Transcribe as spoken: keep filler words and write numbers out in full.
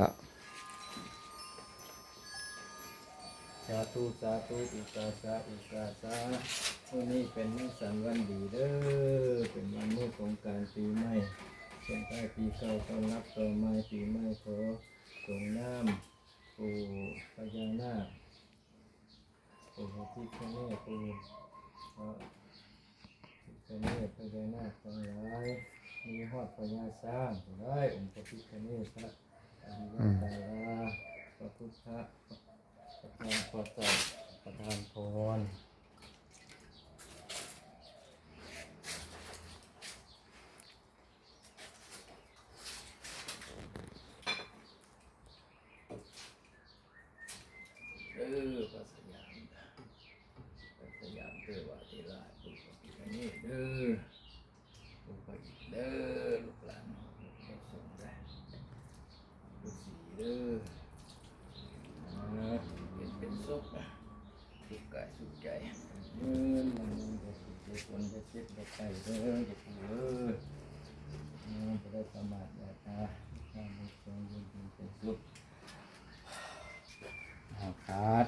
ละ สาธุ สาธุ อุกาสะ อุกาสะ มื้อนี้เป็นมื้อสันวันดีเด้อ เป็นวันมื้อสงกรานต์ปีใหม่ ส่งท้ายปีเก่า ต้อนรับต่อใหม่ปีใหม่ ขอส่งน้ำปู่พญานาค ปู่พระพิฆเนศ ปู่พระพิฆเนศ พญานาคทั้งหลาย มีฮอดพญาช้างก็ได้ องค์พระพิฆเนศ พระอริยะ อืม ดารา พระพุทธ ประธานพร ประทานพร เออ พระสยาม พระสยามเทวาธิราช ปู่พระพิฆเนศเด้อ ปู่พระอินทร์เด้อ ลูกหลาน ลูกหลานส่งได้ ฤๅษีเด้อ อ่า เป็น เป็นสุขนะ สุขกายสุขใจ เงินมันมีแต่สุขแต่คนแต่เจ็บแต่ไข้เด้อ อย่าปู่เอ้ย เออ จะได้ประมาทอย่าตา ถ้ามันทรงยืนเป็นสุข ห้ามขาด